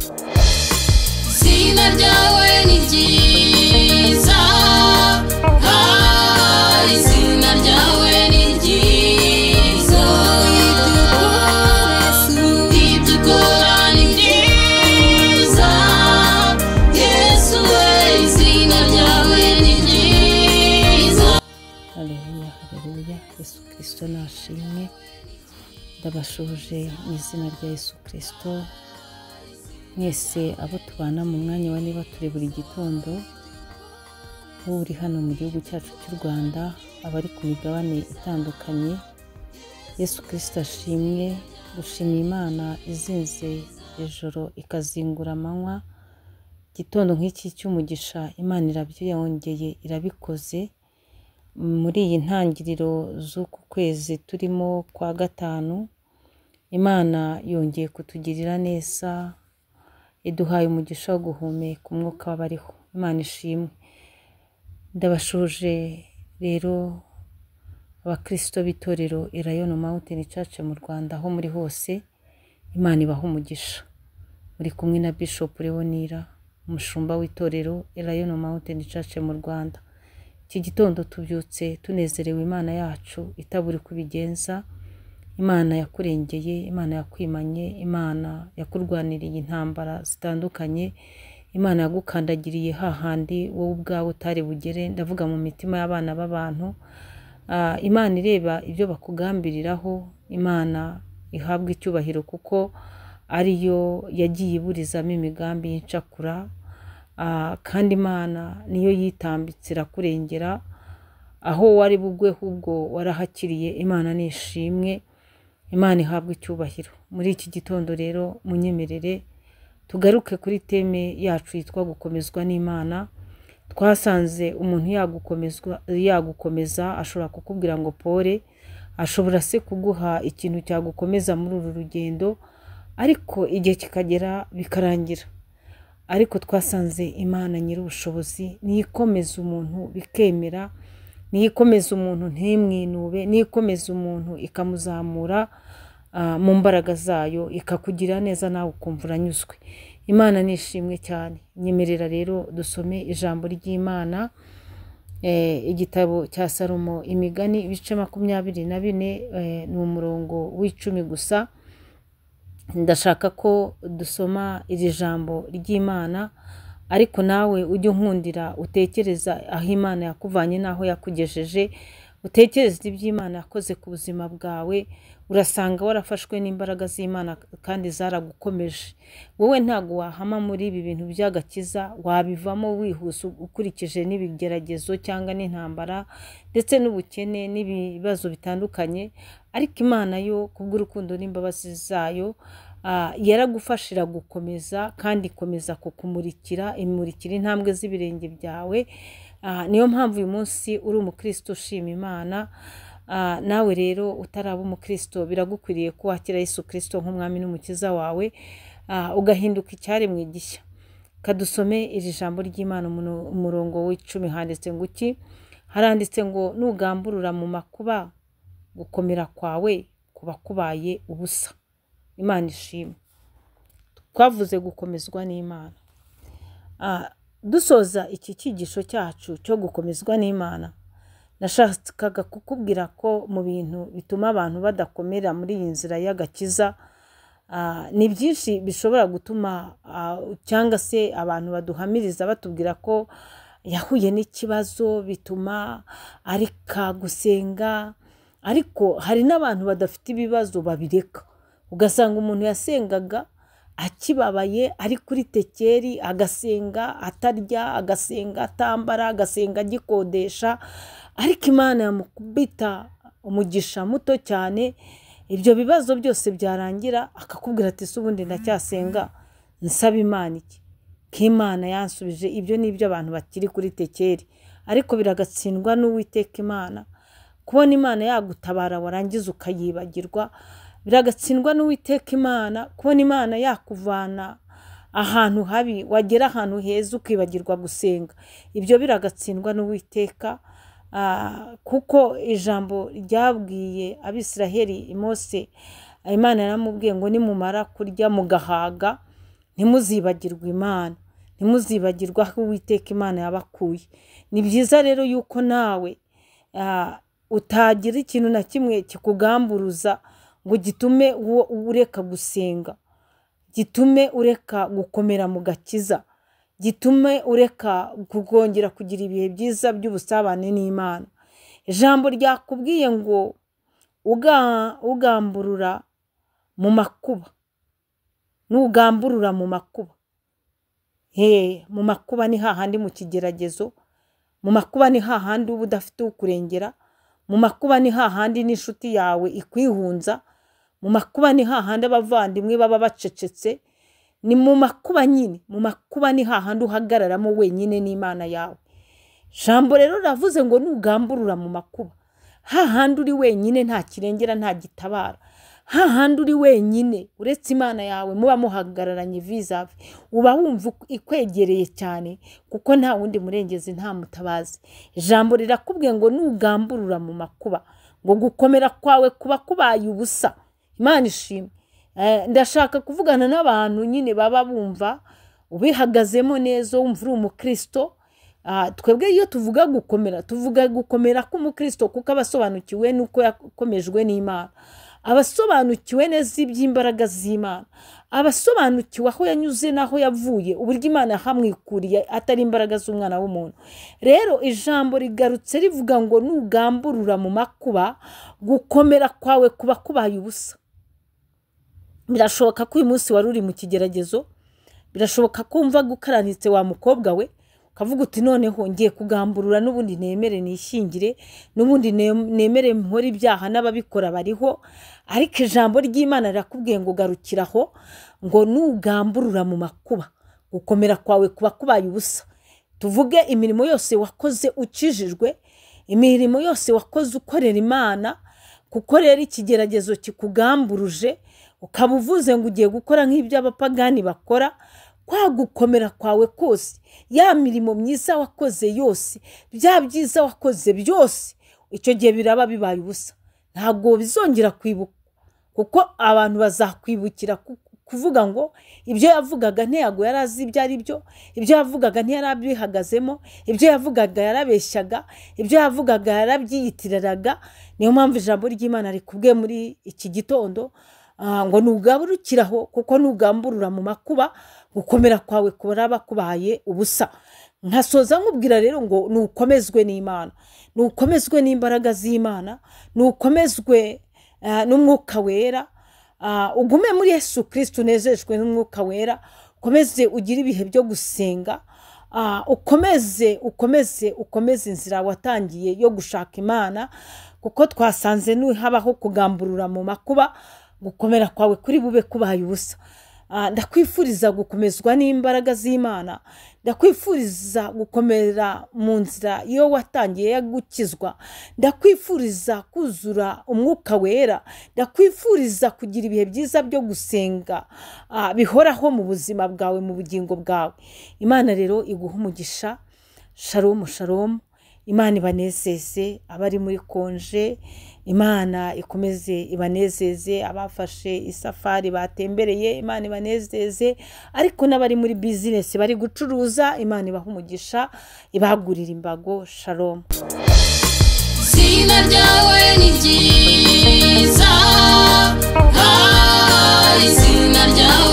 Izina ryawe ni ryiza, izina ryawe ni ryiza, ibyo ukora ni byiza, Yesu we, izina ryawe ni ryiza. Haleluya, haleluya, Yesu Kristo nashimwe. Ndabashuje mu izina rya Yesu Kristo. Mwese abo tubana mu mwanya wa Niba Turi buri gitondo, wowe uri hano mu gihugu cyacu cy'u Rwanda, abari ku migabane itandukanye, Yesu Kristo ashimwe. Gushima Imana izinze ijoro ikazingura amanywa, igitondo nk'iki cy'umugisha Imana irabyongeye irabikoze. Muri iyi ntangiriro z'uku kwezi turimo kwa gatanu, Imana yongeye kutugirira neza, iduhaye umugisha wo guhumeka umwuka w'abariho. Imana ishimwe. Ndabashuje rero abakristo b'itorero Elayono Mountain Church mu Rwanda, aho muri hose, Imana ibaha umugisha. Muri kumwe na Bishop Leonira, umushumba w'itorero Elayono Mountain Church mu Rwanda. Iki gitondo tubyutse tunezerewe Imana yacu itabura uko ibigenza. Imana yakurengeye, Imana yakwimanye, Imana yakurwaniriye intambara zitandukanye, Imana yagukandagiriye hahandi wowe ubwawe utari bugere, ndavuga mu mitima y'abana b'abantu. Imana ireba ibyo bakugambiriraho, Imana ihabwa icyubahiro kuko ariyo yagiye iburizamo imigambi y'incakura. Kandi Imana niyo yitambitse irakurengera, aho wari bugwe ahubwo warahakiriye. Imana nishimwe, Imana ihabwa icyubahiro. Muri iki gitondo rero munyemerere tugaruke kuri teme yacu yitwa gukomezwa n'Imana. Twasanze umuntu yagukomeza, ashobora kukubwira ngo pole, ashobora se kuguha ikintu cyagukomeza muri uru rugendo, ariko igihe kikagera bikarangira. Ariko twasanze Imana nyir'ubushobozi niyo ikomeza umuntu bikemera, niyo ikomeza umuntu ntimwinube, niyo ikomeza umuntu ikamuzamura mu mbaraga zayo, ikakugira neza nawe ukumva uranyuzwe. Imana nishimwe cyane. Nyemerera rero dusome ijambo ry'Imana, igitabo cya Salomo, Imigani ibice 24, ni umurongo w'10 gusa. Ndashaka ko dusoma iri jambo ry'Imana, ariko nawe ujye unkundira utekereza aho Imana yakuvanye n'aho yakugejeje, utekereze iby'Imana yakoze ku buzima bwawe, urasanga warafashwe n'imbaraga z'Imana kandi zaragukomeje. Wowe ntabwo wahama muri ibi bintu by'agakiza, wabivamo wihuse ukurikije n'ibigeragezo cyangwa n'intambara ndetse n'ubukene n'ibibazo bitandukanye, ariko Imana yo kubw'urukundo n'imbabazi zayo yaragufasha iragukomeza, kandi ikomeza kukumurikira, imurikira intambwe z'ibirenge byawe. Niyo mpamvu uyu munsi uri umukristo ushima Imana. Nawe rero utaraba umukristo biragukwiriye ko wakira Yesu Kristo nk'umwami n'umukiza wawe, ugahinduka icyaremwe gishya. Kadusome iri jambo ry'Imana, umurongo w'10 handitse ngo iki? Haranditse ngo nugamburura mu makuba, gukomera kwawe kuba kubaye ubusa. Imana ishimwe. Twavuze gukomezwa n'Imana. Dusoza iki cyigisho cyacu cyo gukomezwa n'Imana, nashakaga kukubwira ko mu bintu bituma abantu badakomera muri iyi nzira y'agakiza, ni byinshi bishobora gutuma, cyangwa se abantu baduhamiriza batubwira ko yahuye n'ikibazo bituma areka gusenga, ariko hari n'abantu badafite ibibazo babireka. Ugasanga umuntu yasengaga akibabaye ari kuri tekeri, agasenga atarya, agasenga atambara, agasenga agikodesha, ariko Imana yamukubita umugisha muto cyane, ibyo bibazo byose byarangira akakubwira ati se ubundi ndacyasenga nsaba Imana iki? Ko Imana yansubije. Ibyo ni ibyo abantu bakiri kuri tekeri, ariko biragatsindwa n'Uwiteka Imana. Kubona Imana yagutabara warangiza ukayibagirwa, biragatsindwa n'Uwiteka Imana. Kubona Imana yakuvana ahantu habi wagera ahantu heza ukibagirwa gusenga, ibyo biragatsindwa n'Uwiteka. Kuko ijambo ryabwiye Abisiraheli Mose, Imana yaramubwiye ngo nimumara kurya mugahaga, Ntimuzibagirwe Imana, ntimuzibagirwe aho Uwiteka Imana yabakuye. Ni byiza rero yuko nawe utagira ikintu na kimwe kikugamburuza ngo gitume ureka gusenga, gitume ureka gukomera mu gakiza, gitume ureka kongera kugira ibihe byiza by'ubusabane n'Imana. Ijambo ryakubwiye ngo ugamburura mu makuba, nugamburura mu makuba. Mu makuba ni hahandi mu kigeragezo, mu makuba ni hahandi uba udafite ukurengera, mu makuba ni hahandi n'inshuti yawe ikwihunza, mu makuba ni hahandi abavandimwe baba bacecetse. Ni mu makuba nyine, mu makuba ni hahandi uhagararamo wenyine n'Imana yawe. Jambo rero ravuze ngo nugamburura mu makuba, hahandi uri wenyine nta kirengera nta gitabara, hahandi uri wenyine uretse Imana yawe muba muhagararanye vis-a-vis, uba wumva ikwegereye cyane kuko nta wundi murengezi nta mutabazi. Ijambo rirakubwiye ngo nugamburura mu makuba, ngo gukomera kwawe kuba kubaye ubusa. Imana ishimwe. Ndashaka kuvugana n'abantu nyine baba bumva ubihagazemo neza, wumva uri umukristo. Twebwe iyo tuvuga gukomera, tuvuga gukomera k'umukristo kuko abasobanukiwe nuko yakomejwe n'Imana, abasobanukiwe neza iby'imbaraga z'Imana, abasobanukiwe aho yanyuze n'aho yavuye, uburyo Imana yahamwikuriye atari imbaraga z'umwana w'umuntu. Rero ijambo rigarutse rivuga ngo nugamburura mu makuba, gukomera kwawe kuba kubaye ubusa. Birashoboka ko uyu munsi wari uri mu kigeragezo, birashoboka ko wumva gukaranitse wa mukobwa we, ukavuga uti noneho ngiye kugamburura, n'ubundi nemere nishyingire, n'ubundi nemere nkore ibyaha n'ababikora bariho. Ariko ijambo ry'Imana rirakubwiye ngo garukiraho, ngo nugamburura mu makuba, gukomera kwawe kuba kubaye ubusa. Tuvuge imirimo yose wakoze ukijijwe, imirimo yose wakoze ukorera Imana, kuko rero ikigeragezo kikugamburuje, ukaba uvuze ngo ugiye gukora nk'ibyo abapagani bakora, kwa gukomera kwawe kose, ya mirimo myiza wakoze yose, bya byiza wakoze byose, icyo gihe biraba bibaye ubusa. Ntabwo bizongera kwibuka, kuko abantu bazakwibukira kuvuga ngo ibyo yavugaga ntiyago yari azi ibyo ari byo, ibyo yavugaga ntiyarabihagazemo, ibyo yavugaga yarabeshyaga, ibyo yavugaga yarabyiyitiriraga. Niyo mpamvu ijambo ry'Imana rikubwiye muri iki gitondo ngo nugaburukiraho, kuko nugamburura mu makuba, gukomera kwawe kuraba kubaye ubusa. Nkasoza nkubwira rero ngo nukomezwe n'Imana, nukomezwe n'imbaraga z'Imana, nukomezwe n'Umwuka Wera, ugume muri Yesu Kristo unezejwe n'Umwuka Wera, ukomeze ugire ibihe byo gusenga, ukomeze ukomeze ukomeze inzira watangiye yo gushaka Imana, kuko twasanze habaho kugamburura mu makuba, gukomera kwawe kuri bube kubaye ubusa. Ndakwifuriza gukomezwa n'imbaraga z'Imana, ndakwifuriza gukomera mu nzira iyo watangiye yo gukizwa, ndakwifuriza kuzura Umwuka Wera, ndakwifuriza kugira ibihe byiza byo gusenga bihoraho mu buzima bwawe, mu bugingo bwawe. Imana rero iguha umugisha. Shalom shalom. Imana ibanezeze abari muri konje, Imana ikomeze ibanezeze abafashe isafari batembereye, Imana ibanezeze. Ariko n'abari muri business bari gucuruza, Imana ibaha umugisha, ibagurira imbago. Shalom. Izina ryawe ni ryiza, izina ryawe